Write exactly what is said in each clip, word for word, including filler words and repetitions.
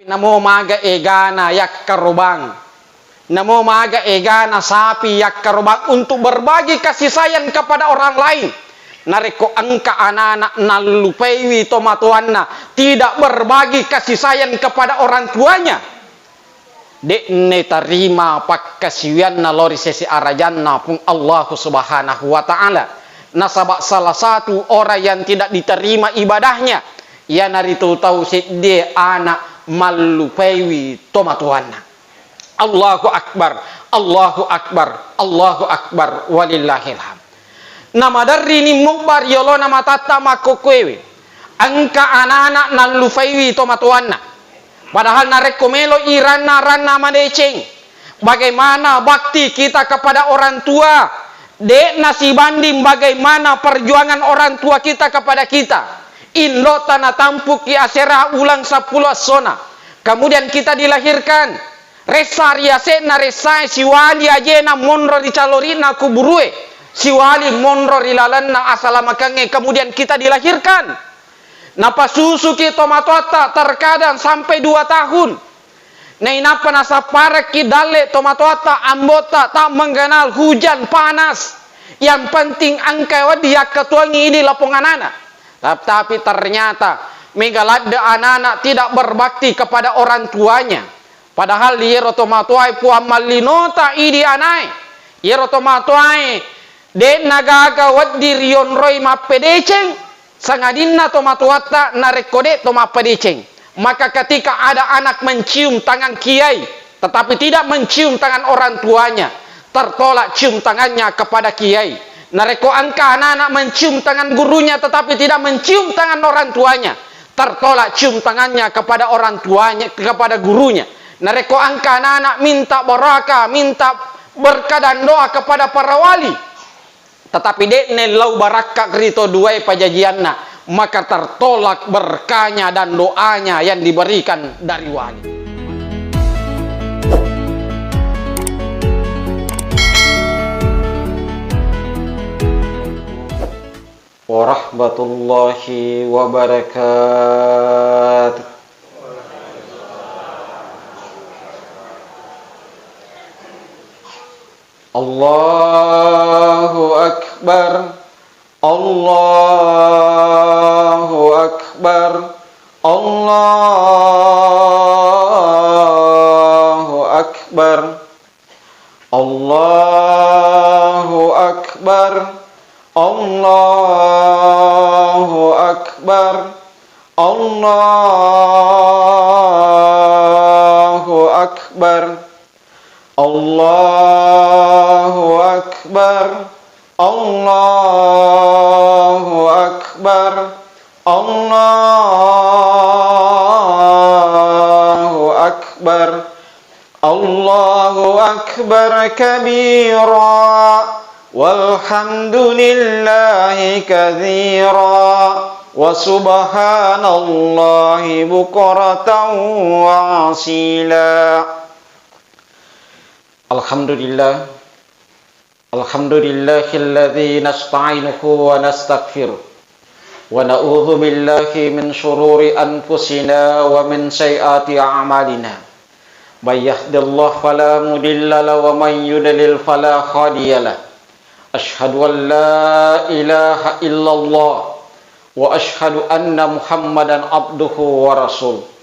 Namo maga egana yakkarobang. Namo maga egana sapi yakkarobang untuk berbagi kasih sayang kepada orang lain. Narekko engka anak-anak nallupaiwi tomatoanna, tidak berbagi kasih sayang kepada orang tuanya, de'ne tarima pakkasiwianna lao ri sese arajanna Puang Allahu Subhanahu wa Ta'ala. Nasaba salah satu orang yang tidak diterima ibadahnya, iyanaritu tau seddie anak mallupaiwi tomatoanna. Allahu Akbar, Allahu Akbar, Allahu Akbar, walillahil hamd. Namaderrini mubba ri yolona matatta makkokkoewe. Engka anak-anak nallupaiwi tomatoanna. Padahal narekko melo i ranna-ranna madeceng, bagaimana bakti kita kepada orang tua? De'na sibanding bagaimana perjuangan orang tua kita kepada kita. Indota natampuki asera ulang seppulo essona. Kemudian kita dilahirkan. Ressa ri ase'na ressae, siwali ajena monro ri calori'na kuburue, siwali monro ri lalenna asalamakengnge, kemudian kita dilahirkan. Napasusuki tomatoatta terkadang sampai dua tahun. Nainappa nasapparekki dalle tomatoatta, ambotta, tak mengenal hujan, panas. Yang penting engka wedding yakkatuangi idi lapong anana. Tap-, tapi ternyata mega ladde anak-anak tidak berbakti kepada orang tuanya. Padahal iyero tomatoae puang mallinota idi anae. Iyero tomatoae de'na gaga wedding rionroi mappedeceng, sangadinna tomatoatta narekko de' to mappadeceng. Maka ketika ada anak mencium tangan kiai, tetapi tidak mencium tangan orang tuanya, tertolak cium tangannya kepada kiai. Narekko engka anak-anak mencium tangan gurunya tetapi tidak mencium tangan orang tuanya, tertolak cium tangannya kepada orang tuanya, kepada gurunya. Narekko engka anak-anak minta baraka, minta berkah dan doa kepada para wali, tetapi de'ne lao barakka ri to duae pajajianna, maka tertolak berkahnya dan doanya yang diberikan dari wali. Warahmatullahi wabarakatuh. Allahu Akbar, Allahu Akbar, Allahu Akbar, Allahu Akbar, Allahu Akbar, Allahu Akbar. Allahu Akbar, Allahu Akbar, Allahu Akbar, Allahu Akbar kabira, walhamdulillahi katsira, wa subhanallahi bukratan wa asila. Alhamdulillah. Alhamdulillahilladzi nasta'inuhu wa nastaghfiruh. Wa na'udzu billahi min syururi anfusina wa min sayyiati a'malina. May yahdillahu fala mudilla lahu wa may yudlil fala hadiya lahu. Asyhadu an la ilaha illallah wa asyhadu anna Muhammadan abduhu wa rasul.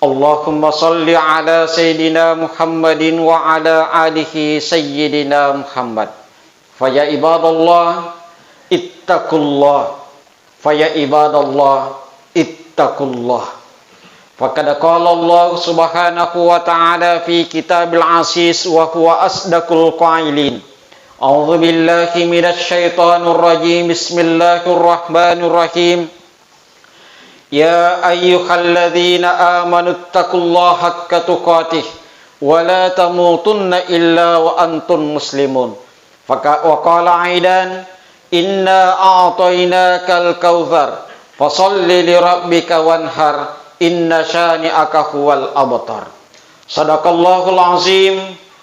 Allahumma salli ala sayyidina Muhammadin wa ala alihi sayyidina Muhammad. Fa ya ibadallah, ittaqullah. Fa ya ibadallah, ittaqullah. Faqad qala Allah subhanahu wa ta'ala fi kitabil aziz wa huwa asdaqul qailin. A'udzu billahi minasy syaithanir rajim. Bismillahirrahmanirrahim. Ya ayyuhalladzina amanu ittaqullaha haqqa tuqatih wa la tamutunna illa wa antum muslimun. Faka-, wa qala aidan, "Inna a'tainakal kautsar, fasalli li rabbika wanhar, inna syani'aka huwal abtar." Sadaqallahul azim,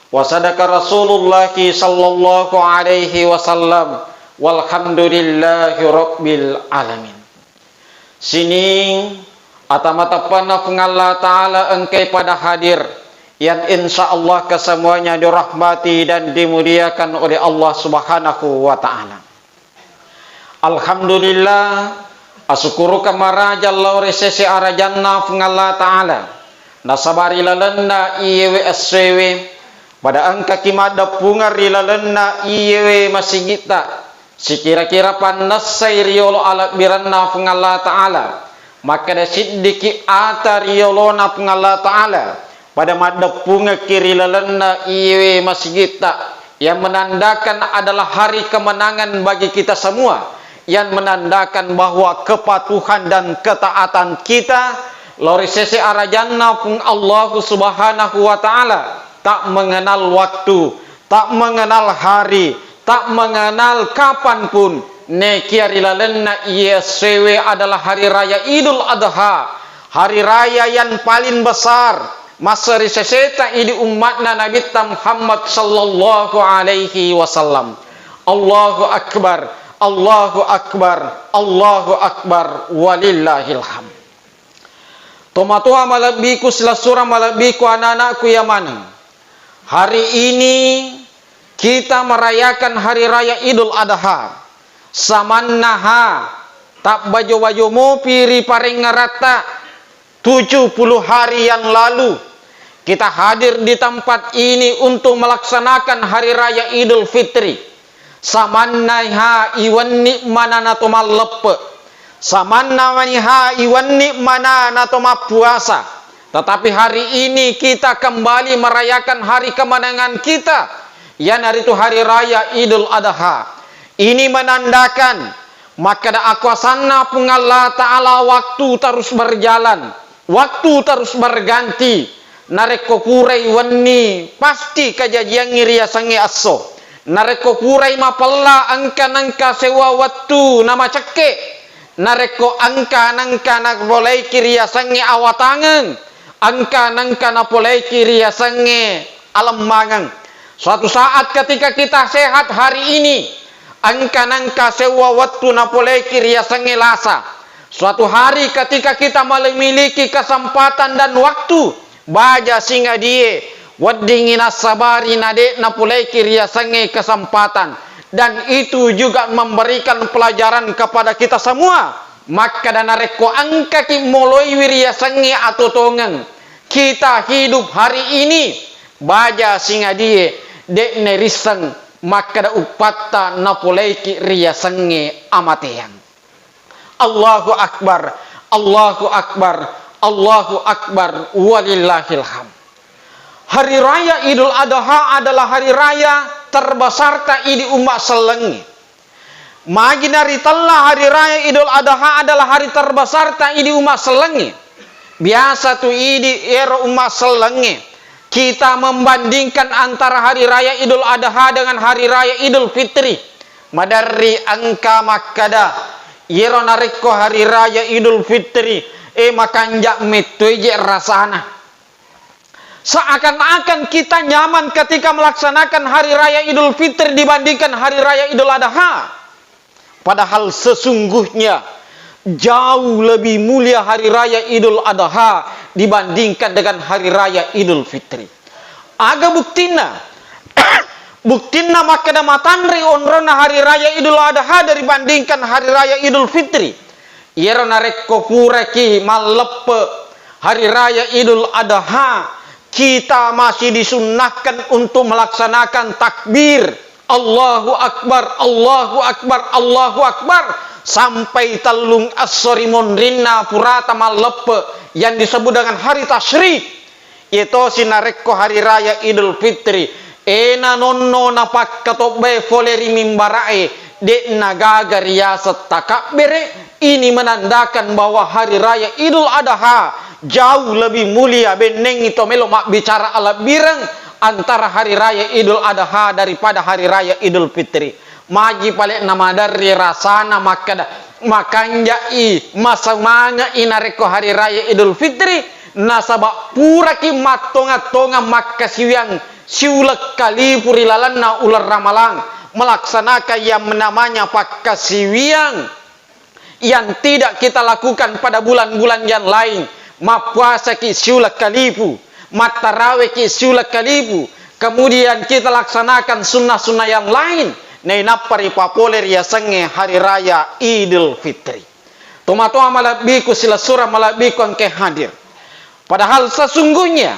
wa sadaqa Rasulullah sallallahu alaihi wasallam, walhamdulillahi rabbil alamin. Sining Ata mateppanna Puang Allah Ta'ala engkai pada hadir, yang insya Allah kesemuanya dirahmati dan dimuliakan oleh Allah Subhanahu wa Ta'ala. Alhamdulillah, asukkurukeng maraja lao ri sese arajanna Puang Allah Ta'ala, nasaba ri lalenna iyewe essoewe, pada engkaki maddeppungeng ri lalenna iyewe masigitta, sikira-kira pannessai riolo alebbirenna Puang Allah Ta'ala, makkeda siddiki ata riolona Puang Allah Ta'ala, pada maddeppungekki ri lalenna iyewe masigitta, yang menandakan adalah hari kemenangan bagi kita semua, yang menandakan bahwa kepatuhan dan ketaatan kita lao ri sese arajanna Puang Allahu Subhanahu wa Ta'ala, tak mengenal waktu, tak mengenal hari, tak mengenal kapan pun, nekia ri lalenna iye essoewe adalah hari raya Idul Adha, hari raya yang paling besar, masseri seseta idi ummatna Nabitta Muhammad sallallahu alaihi wasallam. Allahu Akbar, Allahu Akbar, Allahu Akbar, walillahil hamd. Tomatoa malebbiku, silessureng malebbiku, anak-anakku iya maneng. Hari ini kita merayakan Hari Raya Idul Adha. Samannaha, tabbajo-bajo mopi ri parengngeratta tujuh puluh hari yang lalu, kita hadir di tempat ini untuk melaksanakan Hari Raya Idul Fitri. Samannaiha iwenni manana to malleppe. Samannaiha iwenni manana to mappuasa. Tetapi hari ini kita kembali merayakan hari kemenangan kita, iyanaritu Hari Raya Idul Adha. Ini menandakan makkeda akuasanna Puang Allah Ta'ala waktu terus berjalan. Waktu terus berganti, narekko purai wenni, pasti kajajiangngi riasengnge esso. Narekko purai mapella, engka nengka sewwa wettu namacekke. Narekko engka nengka napoleiki riasengnge awatangeng, engka nengka napoleiki riasengnge alemmangeng. Suatu saat ketika kita sehat hari ini, engka nengka sewwa wettu napoleiki riasengnge lasa. Suatu hari ketika kita memiliki kesempatan dan waktu, baja singadie, weddingngi nassabari nade'na poleiki riasengnge kesempatan. Dan itu juga memberikan pelajaran kepada kita semua. Makkeda narekko engkaki moloiwi riasengnge atotongeng, kita hidup hari ini, baja singadie, de'na risseng makkeda uppatta napoleiki riasengnge amateang. Allahu Akbar, Allahu Akbar, Allahu Akbar, walillahil hamd. Hari Raya Idul Adha adalah hari raya terbesarta idi umma sellengnge. Magi naritella Hari Raya Idul Adha adalah hari terbesarta idi umma sellengnge. Biasa tu idi ero umma sellengnge kita membandingkan antara Hari Raya Idul Adha dengan Hari Raya Idul Fitri. Maderri engka makkeda, iyero narekko Hari Raya Idul Fitri, eh, makanja mettoi je rasana. Seakan-akan kita nyaman ketika melaksanakan Hari Raya Idul Fitri dibandingkan Hari Raya Idul Adha. Padahal sesungguhnya jauh lebih mulia Hari Raya Idul Adha dibandingkan dengan Hari Raya Idul Fitri. Aga buktinna? Buktinna makkeda matanre onronna Hari Raya Idul Adha dibandingkan Hari Raya Idul Fitri. Iyaro narekko puraki malleppe Hari Raya Idul Adha, kita masih disunnahkan untuk melaksanakan takbir, Allahu Akbar, Allahu Akbar, Allahu Akbar, sampai tellung esso ri monrinna purata malleppe yang disebut dengan hari tasyrik. Iye tosi narekko hari raya Idul Fitri, ena nonno napakkatobbae fole ri mimbara'e, de'na gaga riaseng takabbere, ini menandakan bahwa hari raya Idul Adha jauh lebih mulia, bennengngi to melo mabbicara alebbireng antara hari raya Idul Adha daripada hari raya Idul Fitri. Magi pale namaderri rasana makkeda, makanja'i, masemange'i narekko hari raya Idul Fitri, nasaba puraki mattonga-tonga makkasiwiang siuleng kalipu ri lalenna uleng Ramalang, melaksanakan yang namanya pakkasiwiang. yang tidak kita lakukan pada bulan-bulan yang lain. Mappuasaki siuleng kalipu, mattaraweki siuleng kalipu, kemudian kita laksanakan sunnah-sunnah yang lain, nainappa ripapole riasengnge hari raya Idul Fitri. Tomatoa malebbiku, silessureng malebbiku engke hadir. Padahal sesungguhnya,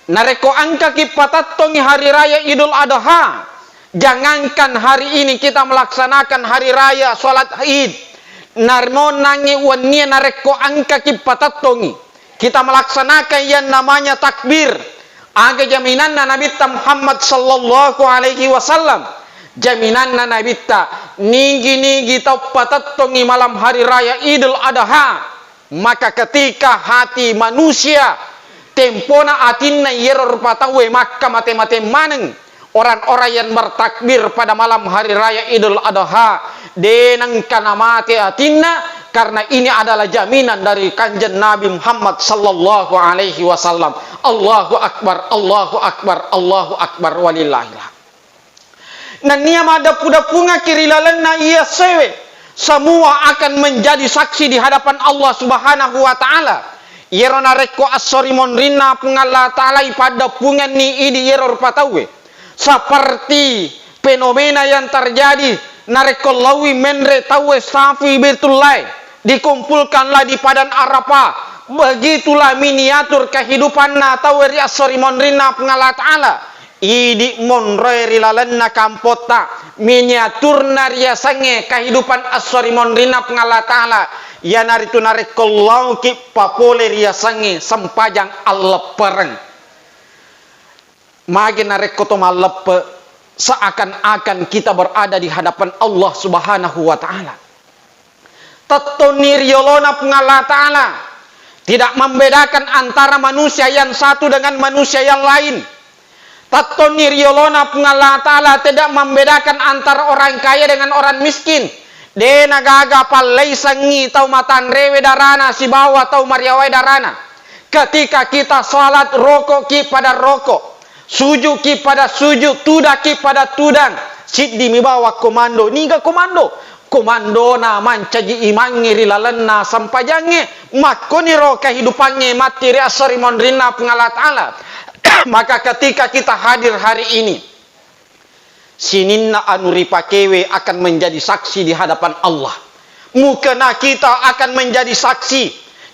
narekko engkaki patettongi hari raya Idul Adha, jangankan hari ini kita melaksanakan hari raya salat Id, namonangngi wennie narekko engkaki patettongi, kita melaksanakan yang namanya takbir, aga jaminanna Nabitta Muhammad sallallahu alaihi wasallam? Jaminanna Nabitta, nigi-nigi tau patettongi malam hari raya Idul Adha, maka ketika hati manusia tempona atinna iyero rupa tauwe makka mate-mate maneng, orang-orang yang bertakbir pada malam hari raya Idul Adha, de nengka namate atinna, karena ini adalah jaminan dari Kanjeng Nabi Muhammad sallallahu alaihi wasallam. Allahu Akbar, Allahu Akbar, Allahu Akbar, walillahil hamd. Nennia maddeppu-deppungekki ri lalenna iya essoewe, semua akan menjadi saksi di hadapan Allah Subhanahu wa Ta'ala. Iyero narekko esso rimonrinna Puang Allah Ta'ala ipaddeppungenni idi iyero rupa tauwe. Seperti fenomena yang terjadi narekko laowi menre tauwe safi Baitullahi, dikumpulkanlah di Padang Arafah. Begitulah miniatur kehidupanna tauwe ri esso rimonrinna Puang Allah Ta'ala. Idi monroe ri lalenna kampotta, miniaturna riasengnge kehidupan esso rimonrinna Puang Allah Ta'ala, iyanaritu narekko laoki papole riasengnge sempajang alleppereng. Magi narekko to malleppe, seakan-akan kita berada di hadapan Allah Subhanahu wa Ta'ala. Tettonni ri yolona Puang Allah Ta'ala, tidak membedakan antara manusia yang satu dengan manusia yang lain. Tettonni ri yolona Puang Allah Ta'ala, tidak membedakan antara orang kaya dengan orang miskin. De nagaga pallaisengngi tau matanrewe darana sibawa tau mariawae darana. Ketika kita salat, rokokki pada rokok, sujudki pada sujud, tudakki pada tudang. Siddimi bawang komando. Niga komando? Komandona mancaji imangnge ri lalenna sempajangnge. Makkoniro kehidupangnge matti ri esso rimonrinna Puang Allah Ta'ala. Maka ketika kita hadir hari ini, sininna anu ripakewe akan menjadi saksi di hadapan Allah. Mukena kita akan menjadi saksi.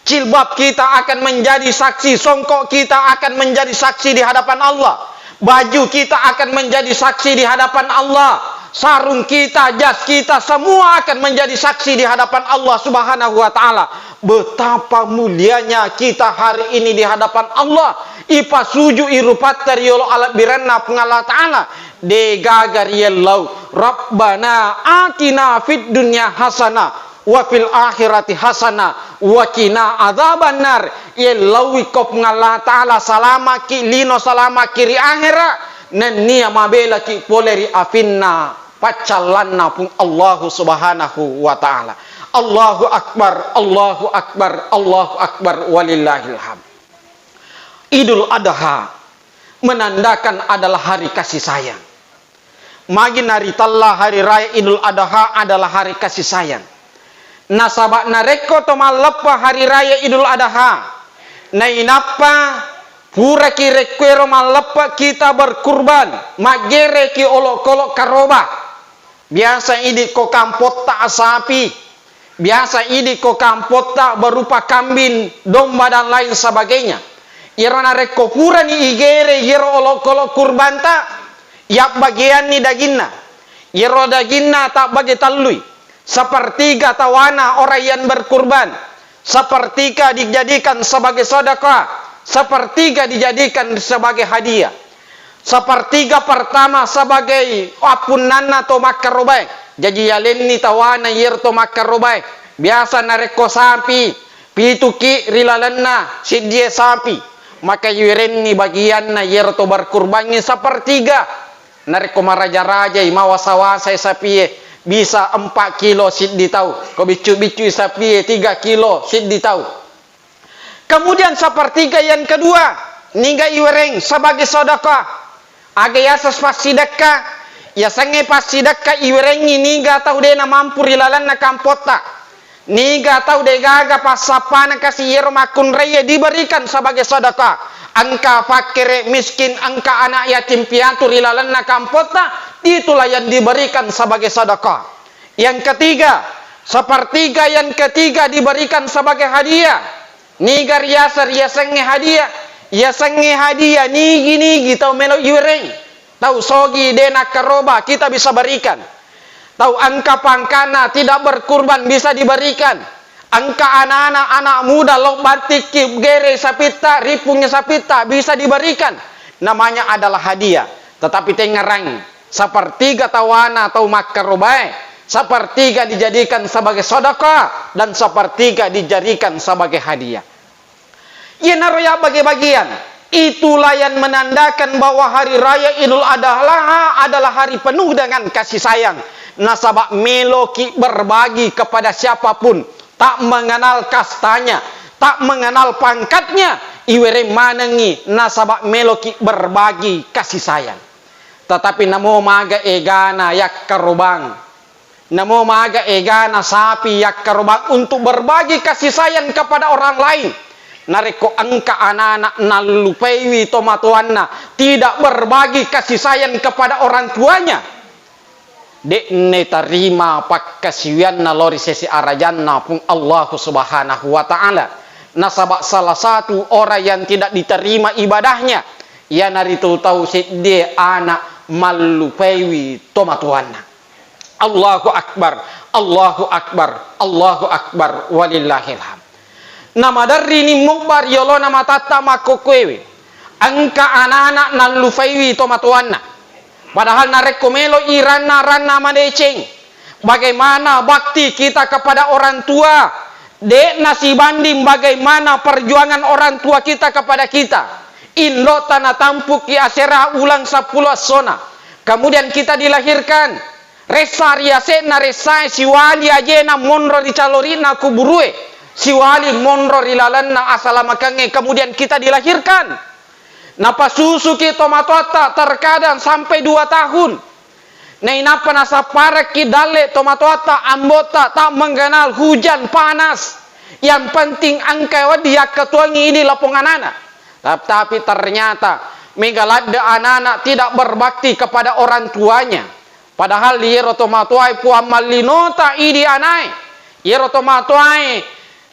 Jilbab kita akan menjadi saksi. Songkok kita akan menjadi saksi di hadapan Allah. Baju kita akan menjadi saksi di hadapan Allah. Sarung kita, jas kita, semua akan menjadi saksi di hadapan Allah Subhanahu wa Ta'ala. Betapa mulianya kita hari ini di hadapan Allah. Ipasuju irupatta ri yolo alebbirenna Puang Allah Ta'ala. Degaga riyellau, "Rabbana atina fid dunya hasanah wa fil akhirati hasanah wa qina adzabannar." Yellauiko Puang Allah Ta'ala, salamaki lino, salamaki ri ahera, nennia mabelaki pole ri afinna paccallanna Puang Allahu Subhanahu wa Ta'ala. Allahu Akbar, Allahu Akbar, Allahu Akbar, walillahil hamd. Idul Adha menandakan adalah hari kasih sayang. Magi naritella hari raya Idul Adha adalah hari kasih sayang. Nasaba narekko to malleppa hari raya Idul Adha, nainappa puraki rekkuero malleppa kita berkurban, maggereki olokolo karoba. Biasa idi ko kampotta sapi, biasa idi ko kampotta berupa kambing, domba, dan lain sebagainya. Iyaro narekko purani igere iyaro olokolo kurbanta, yabbageanni daginna. Iyaro daginna tabbage tellui, sepertiga tawana orang yang berkurban, sepertiga dijadikan sebagai sedekah, sepertiga dijadikan sebagai hadiah. Sepertiga pertama sebagai appunnanna to makkarobae. Jaji yalenni tawana iyaro to makkarobae. Biasa narekko sapi, pituki ri lalenna siddie sapi, maka iwerenni bagianna iyaro to berkurbangnge sepertiga. Narekko maraja-rajai, mawasa-wasai sapie, bisa empat kilo siddi tau. Ko biccu-biccui sapie, tiga kilo siddi tau. Kemudian sepertiga yang kedua, niga iwereng sebagai sedekah. Aga yaseng passidekka, yasengnge passidekka iwerengngi niga tau de namampu ri lalenna kampotta. Niga tau degaga passappana kasi iyaro makkunraie diberikan sebagai sedekah. Engka fakkere miskin, engka anak yatim piatu ri lalenna kampotta, itulah yang diberikan sebagai sedekah. Yang ketiga, sepertiga yang ketiga diberikan sebagai hadiah. Niga riaseng riasengnge hadiah? Yasengnge hadiah nigi-nigi tau melo iwereng. Tau sogi de nakkaroba kita bisa berikan. Tau engka pangkana tidak berkurban bisa diberikan. Engka anak-anak, anak muda lo battikki gere sapitta, ripungngi sapitta bisa diberikan. Namanya adalah hadiah. Tetapi tengngerangngi, sepertiga tawana tau makkarobae, sepertiga dijadikan sebagai sedekah dan sepertiga dijadikan sebagai hadiah. Iyanaro yabbage-bagian, itulah yang menandakan bahwa hari raya Idul Adha adalah hari penuh dengan kasih sayang. Nasaba meloki berbagi kepada siapapun, tak mengenal kastanya, tak mengenal pangkatnya, iwereng manengngi nasaba meloki berbagi kasih sayang. Tetapi namo maga egana yakkarobang, namo maga egana sapi yakkarobang untuk berbagi kasih sayang kepada orang lain. Narekko engka anak-anak nallupaiwi tomatoanna tidak berbagi kasih sayang kepada orang tuanya, de'ne tarima pakkasiwianna lao ri sese arajanna Puang Allahu Subhanahu wa Ta'ala. Nasaba salah satu orang yang tidak diterima ibadahnya, iyanaritu tau seddie anak mallupaiwi tomatoanna. Allahu Akbar, Allahu Akbar, Allahu Akbar, walillahil hamd. Namaderrini mubba ri yolona matatta makkokkoewe. Engka anak-anak nallufaiwi tomatoanna. Padahal narekko melo i ranna-ranna madeceng, bagaimana bakti kita kepada orang tua? De'na sibanding bagaimana perjuangan orang tua kita kepada kita. Indo'ta natampukki asera ulang seppulo essona. Kemudian kita dilahirkan. Ressa ri ase'na ressae, siwali ajena monro ri calori'na kuburue, siwali monro ri lalenna asalamakengnge, kemudian kita dilahirkan. Napasusuki tomatoatta terkadang sampai dua tahun. Nainappa nasapparekki dalle tomatoatta, ambotta, tak mengenal hujan panas. Yang penting engka wedding yakkatuangngi idi lapong anana. Tap-, tapi ternyata mega ladde anak-anak tidak berbakti kepada orang tuanya. Padahal iyero tomatoae puang mallinota idi anae. Iyero tomatoae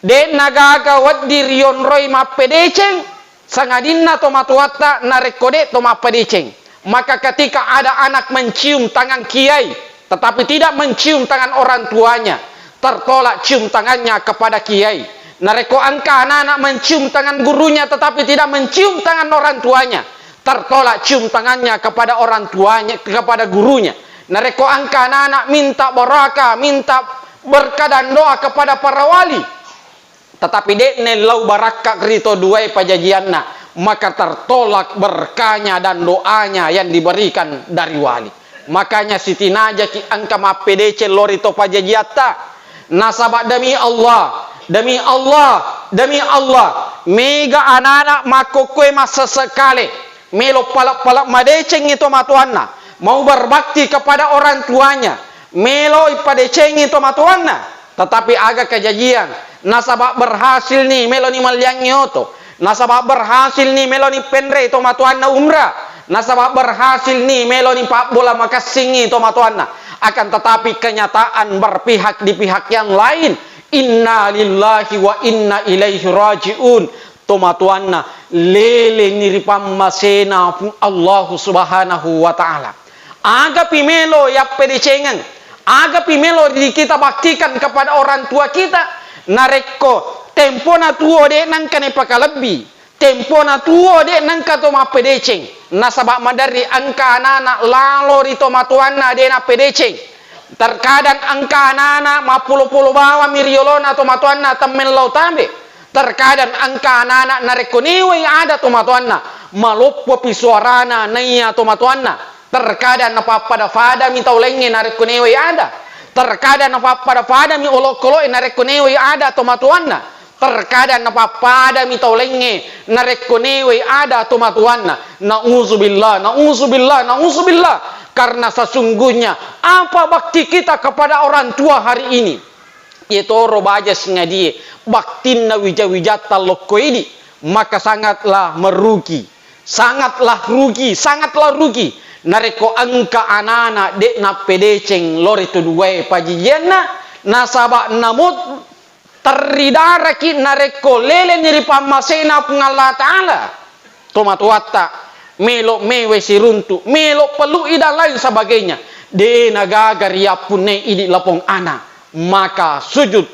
de'na gaga wedding rionroi mappedeceng, sangadinna tomatoatta narekko de' to mappedeceng. Maka ketika ada anak mencium tangan kiai, tetapi tidak mencium tangan orang tuanya, tertolak cium tangannya kepada kiai. Narekko engka anak-anak mencium tangan gurunya tetapi tidak mencium tangan orang tuanya, tertolak cium tangannya kepada orang tuanya, kepada gurunya. Narekko engka anak-anak minta baraka, minta berkah dan doa kepada para wali, tetapi de'ne lao barakka ri to duae pajajianna, maka tertolak berkahnya dan doanya yang diberikan dari wali. Makanya sitinajaki engka mappedeceng lao ri to pajajiatta. Nasaba demi Allah, demi Allah, demi Allah, mega anak-anak makkokkoe massesse kale. Melo pale-pale madecengngi tomatoanna, mau berbakti kepada orang tuanya, melo ipadecengngi tomatoanna, tetapi aga kejajian, nasaba berhasil ni melo ni malliangngi oto, nasaba berhasil ni melo ni penrei tomatoanna umrah, nasaba berhasil ni melo ni pabbola makessingngi tomatoanna, akan tetapi kenyataan berpihak di pihak yang lain. Inna lillahi wa inna ilaihi raji'un. Tomatoanna leleni ri pammasena Puang Allahu Subhanahu wa Ta'ala. Agapi melo yappedecengeng, agapi melo di kita baktikan kepada orang tua kita, narekko tempona tuo de' nengka nepakalebbi, tempona tuo de' nengka to mappedeceng, nasaba maderri engka anak-anak lalo ri tomatoanna de' nappedeceng. Terkadang engka anak-anak mappulo-pulo bawammi ri yolona tomatoanna temmellau tabe. Terkadang engka anak-anak narekko newai ada tomatoanna, maloppopi suarana naiya tomatoanna. Terkadang napappada-padami tau laingnge narekko newai ada. Terkadang napappada-padami olokolo'e narekko newai ada tomatoanna. Terkadang napappadami tau laingnge narekko newai ada tomatoanna. Nauzubillah, nauzubillah, nauzubillah. Karena sesungguhnya apa bakti kita kepada orang tua hari ini? Iye toro baja singadie, baktinna wija-wijatta lokko idi, maka sangatlah merugi, sangatlah rugi, sangatlah rugi. Narekko engka anana de' nappedeceng lao ri to duae pajajianna, nasaba' namut terridaraki narekko leleni ri pammasena Puang Allah Ta'ala. Tomatoatta, melo' mewe siruntu', melo' pellu'i dan lain sebagainya. De' nagaga riappunnai idi lapong ana, maka sujud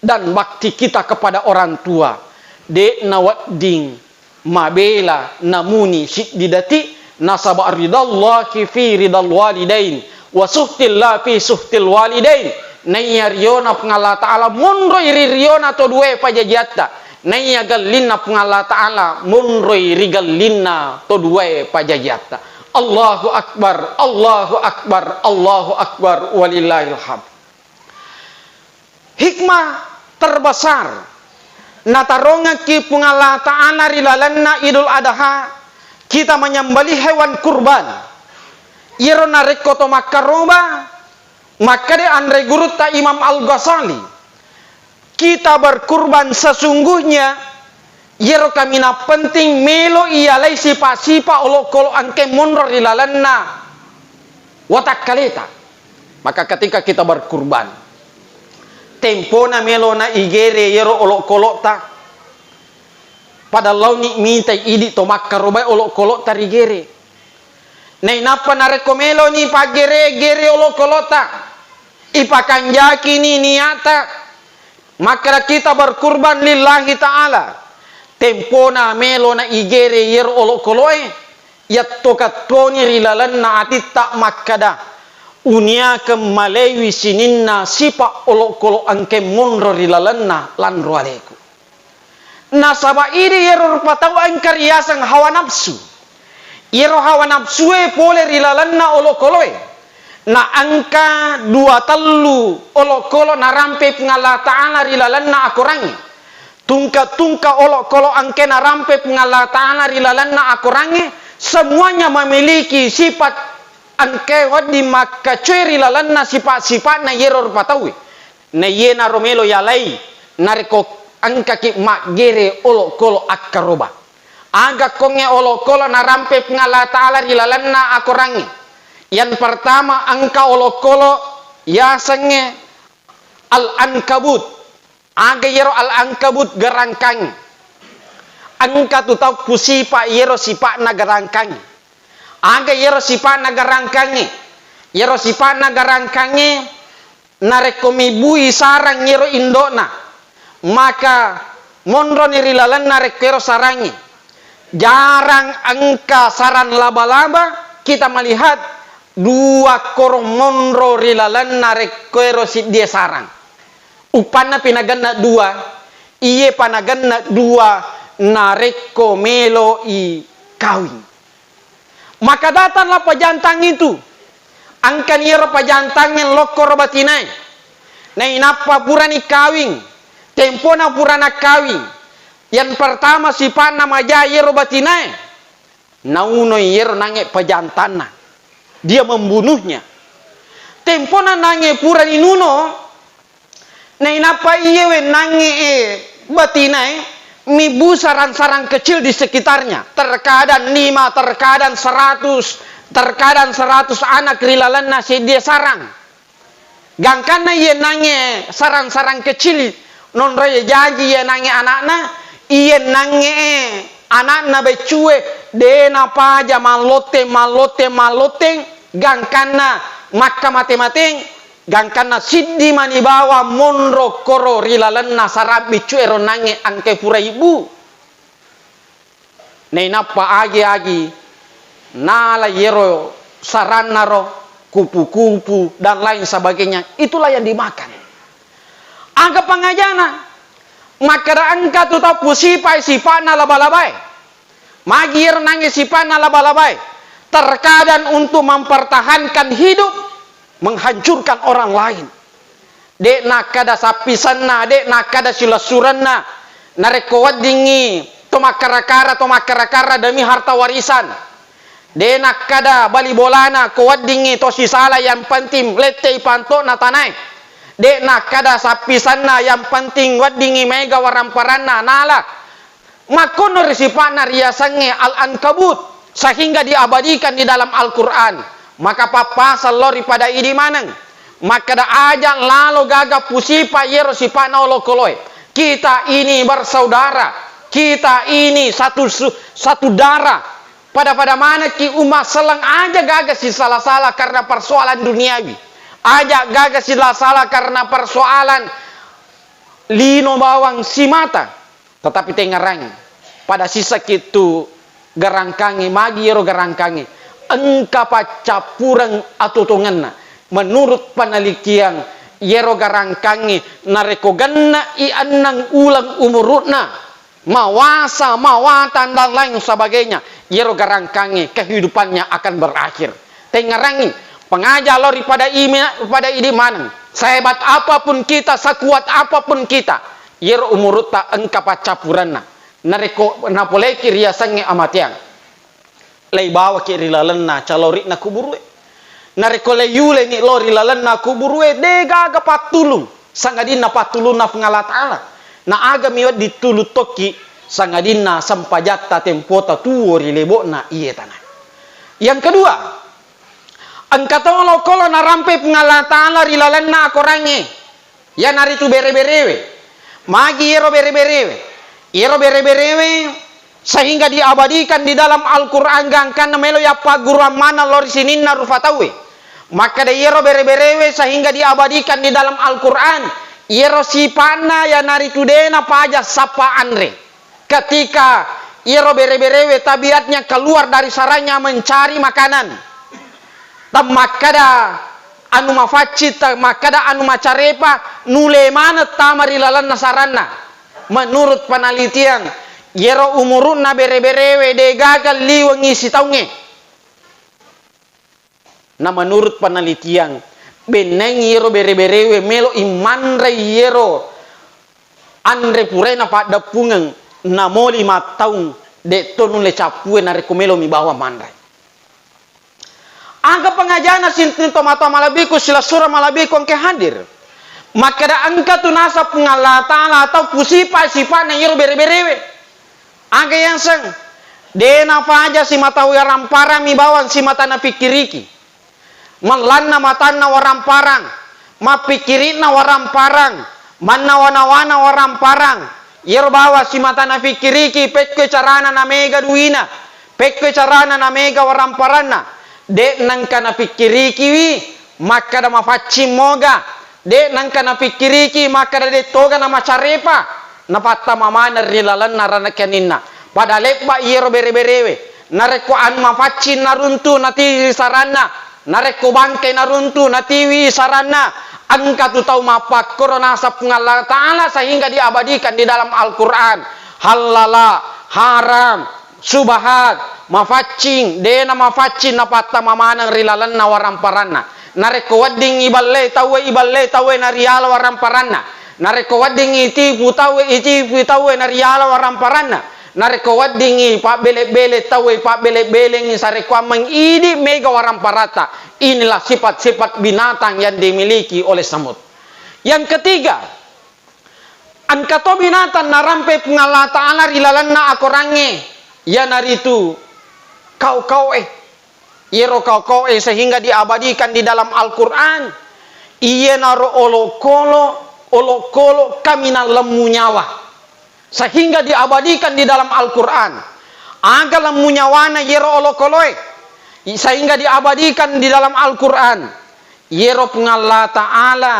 dan bakti kita kepada orang tua. De' nawedding mabela namuni siddi dati', nasaba' ridallahi fi ridal walidain, wa suhtillah fi suhtil walidain. Naiya riona Puang Allah Ta'ala monroi ri riona to duae pajajiatta. Naiya gellinna Puang Allah Ta'ala monroi ri gellinna to duae pajajiatta. Allahu Akbar, Allahu Akbar, Allahu Akbar, walillahil hamd. Hikmah terbesar natarongekki Puang Allah Ta'ala ri lalenna Idul Adha, kita menyembelih hewan kurban. Iyaro narekko to makkaroba, makkeda anre gurutta Imam Al-Ghazali, kita berkurban sesungguhnya, iyaro kaminang penting melo iyalai sipa-sipa olokolo engka monro ri lalenna watakkaleta. Maka ketika kita berkurban, tempona melona igere iyaro olokolo'ta, pada laoni mitai idi to makkarobae olokolo'ta rigere. Nainappa narekko meloni paggere-gere olokolo'ta, ipakanjakini niata, makkeda kita berkurban lillahi ta'ala. Tempona melona igere iyaro olokolo'e, yattokattoni ri lalenna atitta makkeda, uniakeng malaiwi sininna sipa olokolo engka monro ri lalenna lanro aleku. Nasaba idi iyaro rupa tau engka riaseng hawa nafsu. Iyaro hawa nafsue pole ri lalenna olokoloe. Na engka dua tellu olokolo narampe Puang Allah Ta'ala ri lalenna akorangnge. Tungka-tungka olokolo engka narampe Puang Allah Ta'ala ri lalenna akorangnge, semuanya memiliki sifat engka wedding makkacoe ri lalenna sipa-sipa'na iyaro rupa tauwe. Na iyenaro melo yalai narekko engkaki maggere olokolo akkaroba. Aga kongnge olokolo narampe Puang Allah Ta'ala ri lalenna akorangnge? Yang pertama, engka olokolo yasengnge al-ankabut. Aga iyaro al-ankabut? Garangkangnge. Engka tu tau pusipa iyaro sipa'na garangkangnge. Aga iyaro sipa'na garangkangnge? Iyaro sipa'na garangkangnge, narekko mibbui sarang iyaro indo'na, maka monroni ri lalenna rekko ero sarangnge. Jarang engka sarang laba-laba kita melihat dua korong monro ri lalenna rekko ero siddie sarang. Uppanna pi nagenna dua, iye pa nagenna dua narekko melo i kawing. Maka datanglah pajantang itu. Engkani ero pajantangnge lokkoro batinae. Nainappa purani kawing, tempona purana kawing. Yang pertama sipa'na maja iyero batinae. Naunoi iyero nangnge pajantanna. Dia membunuhnya. Tempona nangnge purani nuno, nainappa iye wennangnge e batinae mibbu sarang-sarang kecil di sekitarnya. Terkadang lima, terkadang seratus, terkadang seratus anak ri lalenna seddie sarang. Gangkanna iye nangnge sarang-sarang kecil, nonroe jaji iye nangnge ana'na, iye nangnge ana'na beccue, de napaja mallotteng, mallotteng, mallotteng, gangkanna makka mate-mateng, gangkanna siddi mani bawang monro koro ri lalenna sarang beccue ro nangnge engka pura ibbu. Nainappa agi-agi nala iyero sarannaro, kupu-kupu, dan lain sebagainya, itulah yang dimakan. Aga pangajana? Makkeda engka tu tau pusipai sipa'na laba-labae. Magi iyero nangnge sipa'na laba-labae? Terkadang untuk mempertahankan hidup, menghancurkan orang lain. De nakkada sappisenna, de nakkada silessurenna. Narekko weddingngi to makkara-kara, to makkara-kara demi harta warisan. De nakkada bali bolana ko weddingngi to sisala, yang penting lettei panto'na tanae. De' nakkada sappisanna, yang penting weddingngi maega waramparanna, nala. Makkonori sipa'na riasengnge Al-Ankabut, sehingga diabadikan di dalam Al-Quran. Maka pappasang lao ri pada idi maneng. Makkada aja' lalo gaga pusipa' iyaro sipa'na olokoloe. Kita ini bersaudara. Kita ini satu su-, satu darah. Pada-pada manekki umma selleng, aja' gaga sisala-sala karena persoalan duniawi. Aja' gaga sisala-sala karena persoalan lino bawang simata. Tetapi tengngerangngi, pada sisakki tu garangkangnge, magi iyaro garangkangnge, engka paccappureng atuo-tuongenna. Menurut penelitian, iyaro garangkangnge narekko genne'i enneng uleng umuru'na, mawasa, mawatang, dan lain sebagainya, iyaro garangkangnge kehidupannya akan berakhir. Tengngerangngi, pengaja lao ri pada ime-, pada idi maneng. Sehebat apapun kita, sekuat apapun kita, iyaro umurutta engka paccappurenna. Narekko napoleki riasengnge amateang, leibawaki ri lalenna calori'na kuburue. Narekko leiyuleni lao ri lalenna kuburue, de' gaga pattulung, sangadinna pattulunna Puang Allah Ta'ala. Na agami wedding tulung tokki, sangadinna sempajatta tempota tuo ri lebo'na iye tana. Yang kedua, engka to olokolo narampe Puang Allah Ta'ala ri lalenna akorangnge, iyanaritu bere-berewe. Magi iyaro bere-berewe? Iyaro bere-berewe sehingga diabadikan di dalam Al-Quran, gangkanna melo yappagguruang maneng lao ri sininna rufa tauwe. Makkada iyaro bere-berewe sehingga diabadikan di dalam Al-Quran, iyaro sipa'na iyanaritu de' napaja sappa anre. Ketika iyaro bere-berewe tabiatnya keluar dari sarangnya mencari makanan, temmakkada anu mafaccing, temmakkada anu macarepa, nulle maneng tama ri lalenna saranna. Menurut penelitian, iyaro umuru'na bere-berewe de' gaga liwengngi sitaungnge. Na menurut penelitian, benneng iyaro bere-berewe melo i manre iyaro anre purae napaddeppungeng, namo lima taung, de' to nulle cappue narekko melomi bawang manre. Aga pengajana sining tomatoa malebbiku, silessureng malebbiku engka hadir? Makkada engka tu naseng Puang Allah Ta'ala atau pusipa-, sipa'na iyaro bere-berewe. Aga yaseng? De' napaja simata waramparang mi bawang simata napikkiriki. Mellanna matanna waramparang, mappikkiri'na waramparang, mannawa-nawana waramparang. Iyaro bawang simata napikkiriki, pekkoi carana namega duina, pekkoi carana namega waramparanna. De' nengka napikkirikiwi makkada mafaccing moga. De' nengka napikkiriki makkada de' toga namacarepa, napattama maneng ri lalenna ranakkaninna. Pada lebba iyaro bere-berewe. Narekko anu mafaccing naruntu natiwi saranna, narekko bangkai naruntu natiwi saranna, engka tu tau mappakkoro naseng Puang Allah Ta'ala sehingga diabadikan di dalam Al-Quran. Hallala, haram, subahat, mafaccing, de' namafaccing napattama maneng ri lalenna waramparanna. Narekko wedding iballe tauwe, iballe tauwe nariala waramparanna. Narekko wedding itipu tauwe, itipu tauwe nariala waramparanna. Narekko weddingngi pabbele-bele tauwe, pabbele-belengngi sarekkuammeng idi mega waramparatta. Inilah sifat-sifat binatang yang dimiliki oleh semut. Yang ketiga, engka to binatang narampe Puang Allah Ta'ala ri lalenna akorangnge, iyanaritu kau-kau'e. Iyaro kau-kau'e sehingga diabadikan di dalam Al-Quran, iyanaro olokolo, olokolo kaminang lemmu nyawa. Sehingga diabadikan di dalam Al-Quran. Aga lemmu nyawana iyaro olokoloe, sehingga diabadikan di dalam Al-Quran. Iyaro Puang Allah Ta'ala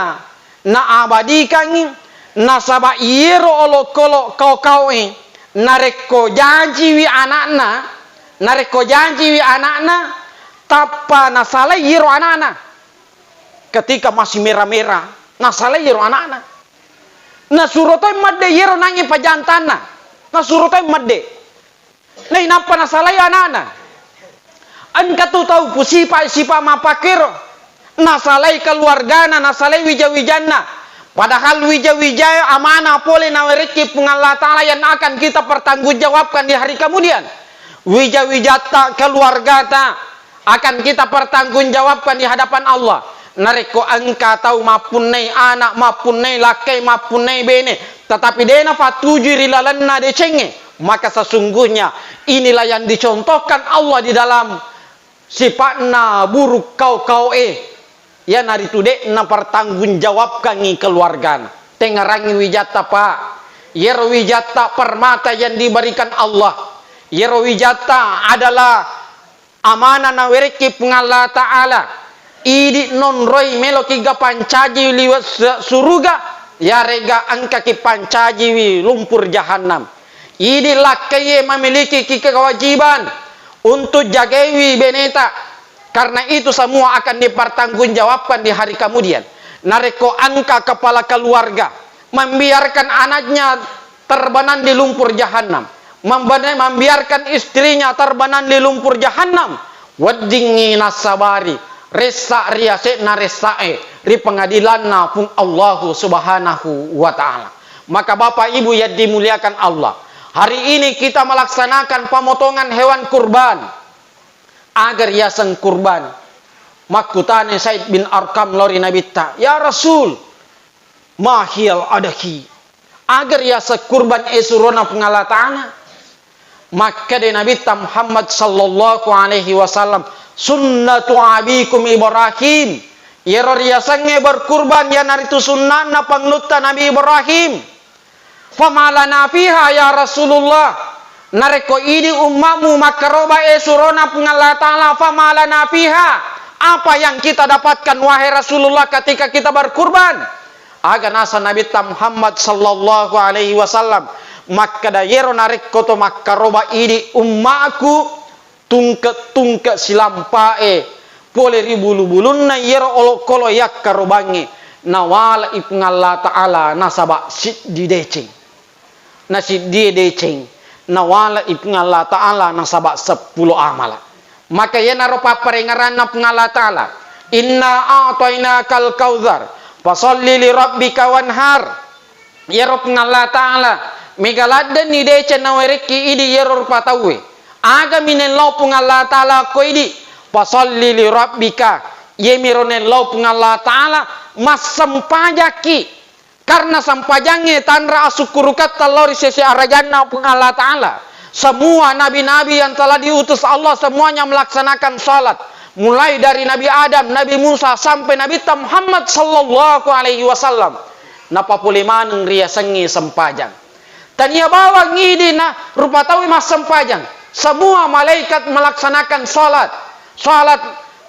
naabadikangngi, nasaba iyaro olokolo kau-kau'e, narekko jajiwi ana'na, narekko jajiwi ana'na, tappa nasalai iyaro ana'na. Ketika masih merah-merah, nasalai iyaro ana'na. Nasuro toi madde iyaro nangnge pajantanna. Nasuro toi madde. Nainappa nasalai ana'na. Engka tu tau pusipa-, sipa mappakkero. Nasalai keluargana, nasalai wija-wijanna. Padahal wija-wijae amanah pole nawerekki Puang Allah Ta'ala yang akan kita pertanggungjawabkan di hari kemudian. Wija-wijatta, keluargata akan kita pertanggungjawabkan di hadapan Allah. Narekko engka tau mappunnai ana', mappunnai lakkai, mappunnai bene, tetapi de' nafattujui ri lalenna decengnge, maka sesungguhnya inilah yang dicontohkan Allah di dalam sipa'na buruk kau-kau'e, iyanaritu de' napertanggungjawabkangngi keluargana. Tengngerangngi wijatta, Pak. Iyaro wijatta permata yang diberikan Allah. Iyaro wijatta adalah amanah nawerekki Puang Allah Ta'ala. Idi' nonroi meloki ga pancajiwi liwe' se-, suruga, yarega engkaki pancajiwi lumpur jahannam. Idi' lakkaiye memiliki ki-, kewajiban untuk jagaiwi beneta. Karena itu semua akan dipertanggungjawabkan di hari kemudian. Narekko engka kepala keluarga membiarkan anaknya terbenam di lumpur jahannam, membene-, membiarkan istrinya terbenam di lumpur jahannam, weddingngi nassabari, ressa ri ase'na ressa'e ri pengadilanna Puang Allahu Subhanahu wa Ta'ala. Maka Bapak Ibu yang dimuliakan Allah, hari ini kita melaksanakan pemotongan hewan kurban. Aga riaseng kurban? Makkutana Zaid bin Arqam lao ri Nabitta, "Ya Rasul, ma hiyal adahi?" Aga riaseng kurban e surona Puang Allah Ta'ala? Makkeda Nabitta Muhammad sallallahu alaihi wasallam, "Sunnatu abikum Ibrahim." Iyaro riasengnge berkurban iyanaritu sunnanna pangulutta Nabi Ibrahim. "Fama lana fiha ya Rasulullah?" Narekko idi umma'mu makkaroba e surona Puang Allah Ta'ala, "Fama lana fiha?" Apa yang kita dapatkan, wahai Rasulullah, ketika kita berkurban? Aga nasa Nabitta Muhammad sallallahu alaihi wasallam makkeda, "Yero narekko to makkaroba idi umma'ku, tungke-tungke silampa'e pole ri bulu-bulunna iyaro olokolo yakkarobangnge, nawale'i Puang Allah Ta'ala nasaba siddi deceng." Na siddie deceng, nawale'i Puang Allah Ta'ala nasaba seppulo amala. Maka iyanaro papparengngeranna Puang Allah Ta'ala, "Inna a'tainakal kautsar, fasalli li rabbika wanhar." Iyaro Puang Allah Ta'ala, mega laddenni deceng nawerekki idi iyaro rupa tauwe. Agami nellau Puang Allah Ta'ala ko idi, "Fasalli li rabbika." Iyemiro nellau Puang Allah Ta'ala, massempajakki. Karena sempajangnge tanra asukkuruketta lao ri sese arajanna Puang Allah Ta'ala. Semua nabi-nabi yang telah diutus Allah semuanya melaksanakan salat. Mulai dari Nabi Adam, Nabi Musa, sampai Nabitta Muhammad sallallahu alaihi wasallam. Napapole maneng riasengnge sempajang. Tania bawang idi na rupa tauwe massempajang. Semua malaikat melaksanakan salat. Salat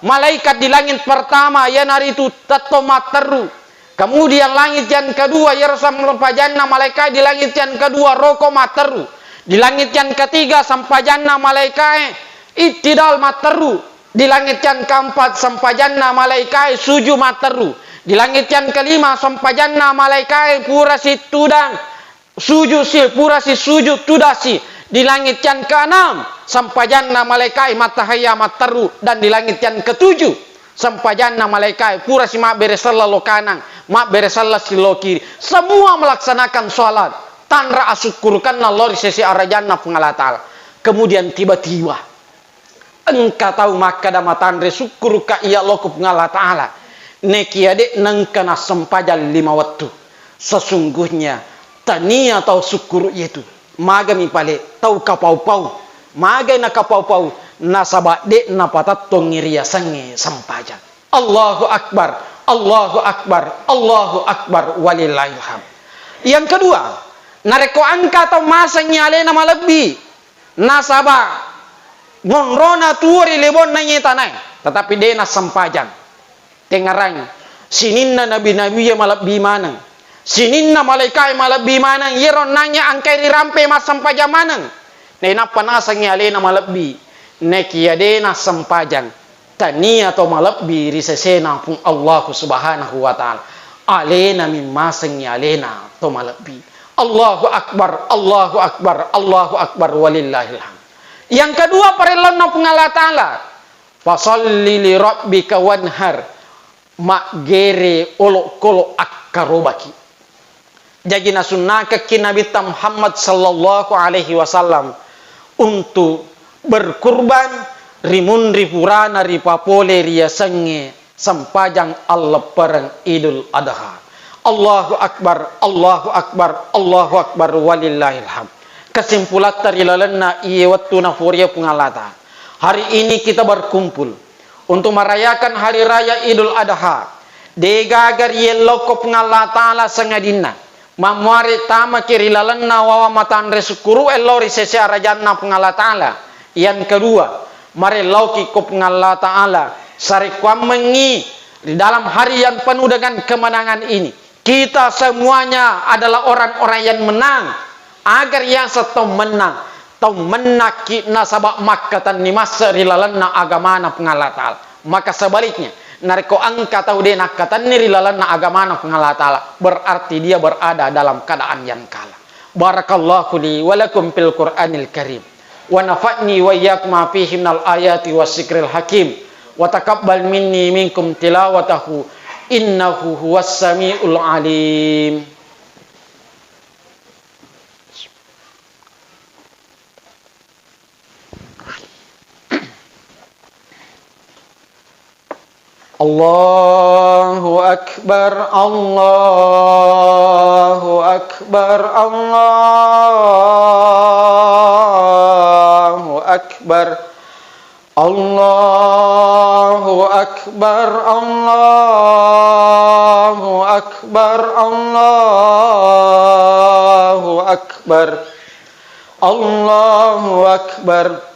malaikat di langit pertama, iyanaritu tetto matteru. Kemudian langit yang kedua, iyaro sempajanna malaikae di langit yang kedua, roko matteru. Di langit yang ketiga, sempajanna malaikae ittidal matteru. Di langit yang keempat, sempajanna malaikae suju matteru. Di langit yang kelima, sempajanna malaikae pura situdang suju si, pura si suju tudasi. Di langit yang keenam, sempajanna malaikae mattahaya matteru. Dan di langit yang ketujuh, sempajanna malaikae pura si mabbere sella lo kanang, mabbere sella si lo kiri. Semua melaksanakan salat tanra asukkurukanna lao ri sese arajanna Puang Allah Ta'ala. Kemudian tiba-tiba engka tau makkeda, "Matanre sukkuruka iya lao ko Puang Allah Ta'ala, nekia de nengka nassempajang lima wettu." Sesungguhnya tania tau sukkuru yetu. Magami pale tau kapau-pau. Magai nakapau-pau? Nasaba de napatettongi riasengnge sempajang. Allahu Akbar, Allahu Akbar, Allahu Akbar, walillahil hamd. Yang kedua, narekko engka tau masengngi alena malebbi, nasaba monrona tuo ri lebonna iye tanae, tetapi de nassempajang. Tengngerangngi, sininna nabi-nabie malebbi maneng, sininna malaikae malebbi maneng, iyero onnangnge engkai rirampe massempajang maneng. Nainappa nasengngi alena malebbi, nekia de nassempajang, tania to malebbi ri sesena Puang Allahu Subhanahu wa Ta'ala. Alena mi masengngi alena to malebbi. Allahu Akbar, Allahu Akbar, Allahu Akbar, walillahil hamd. Yang kedua, parellanna Puang Allah Ta'ala, "Fasalli li rabbika wanhar." Maggere olokolo akkarobaki. Jaji nasunnakekki Nabitta Muhammad sallallahu alaihi wasallam untuk berkurban ri munri purana ripapole riasengnge sempajang alleppereng Idul Adha. Allahu Akbar, Allahu Akbar, Allahu Akbar, walillahil hamd. Kesimpulatta ri lalenna iye wettu naforia Puang Allah Ta'ala. Hari ini kita berkumpul untuk merayakan hari raya Idul Adha. Degaga riyellokko Puang Allah Ta'ala sangadinna mammuare tamaki ri lalenna wawa matanre sukkuru ello ri sese arajanna Puang Allah Ta'ala. Yang kedua, marellauki ko Puang Allah Ta'ala sarekkuammengngi ri dalam hari yang penuh dengan kemenangan ini. Kita semuanya adalah orang-orang yang menang. Agar yaseng tau mennang, tau mennakki nasaba makkatenni masse ri lalenna agamana Puang Allah Ta'ala. Maka sebaliknya, narekko engka tau de nakkatenni ri lalenna agamana Puang Allah Ta'ala, berarti dia berada dalam keadaan yang kalah. Barakallahu li wa lakum fil Qur'anil Karim. Wa nafa'ni wa iyyakum ma fihi minal ayati was zikril hakim. Wa taqabbal minni minkum tilawatahu innahu huwas samiul alim. Allahu Akbar, Allahu Akbar, Allahu Akbar. Allahu Akbar, Allahu Akbar, Allahu Akbar. Allahu Akbar.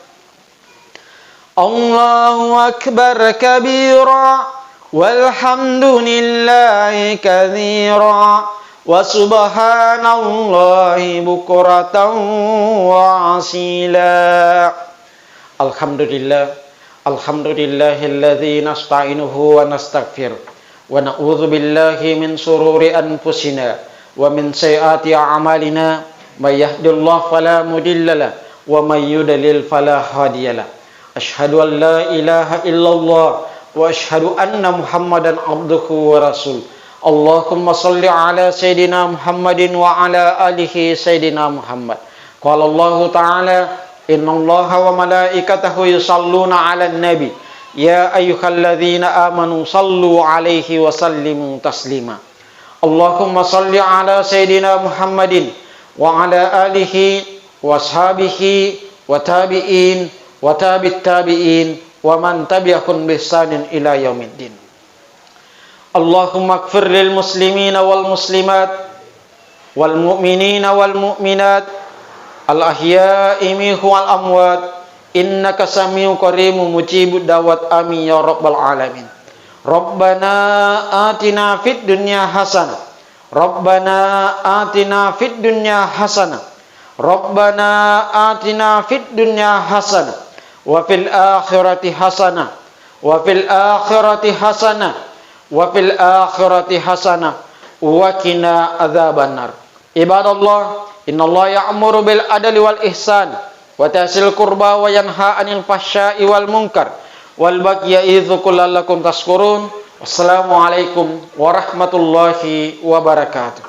Allahu Akbar kabira, walhamdulillahi katsira, wa subhanallahi bukratan wa asila. Alhamdulillah. Alhamdulillahilladzi nasta'inuhu wa nastaghfiruh. Wa na'udzu billahi min syururi anfusina wa min sayyiati a'malina. May yahdillahu fala mudilla lah, wa may yudlil fala hadiya lah. Asyhadu an la ilaha illallah wa asyhadu anna Muhammadan abduhu wa rasul. Allahumma salli ala sayyidina Muhammadin wa ala alihi sayyidina Muhammad. Qala Allahu ta'ala, innallaha wa malaikatahu yusalluna 'alan nabi, ya ayyuhalladzina amanu sallu 'alaihi wa sallimu taslima. Allahumma salli 'ala sayyidina Muhammadin wa 'ala alihi wa ashabihi wa tabi'in wa tabi'it tabi'in wa man tabi'ahum bi ihsanin ila yaumiddin. Allahumma ighfir lil muslimina wal muslimat wal mu'minina wal mu'minat, al ahya'i minhum wal amwat, innaka samiu qaribu mujibud da'wat, amin ya rabbal alamin. Rabbana atina fid dunya hasanah. Rabbana atina fid dunya hasanah. Rabbana atina fid dunya hasanah. Wa fil akhirati hasanah. Wa fil akhirati hasanah. Wa fil akhirati hasanah. Wa qina adzabannar. Ibadallah, innallaha ya'muru bil adli wal ihsan wa tasil qurba wa yanha 'anil fahsya'i wal munkar wal baghi ya'idzukum la'allakum tashkurun. Wassalamualaikum warahmatullahi wabarakatuh.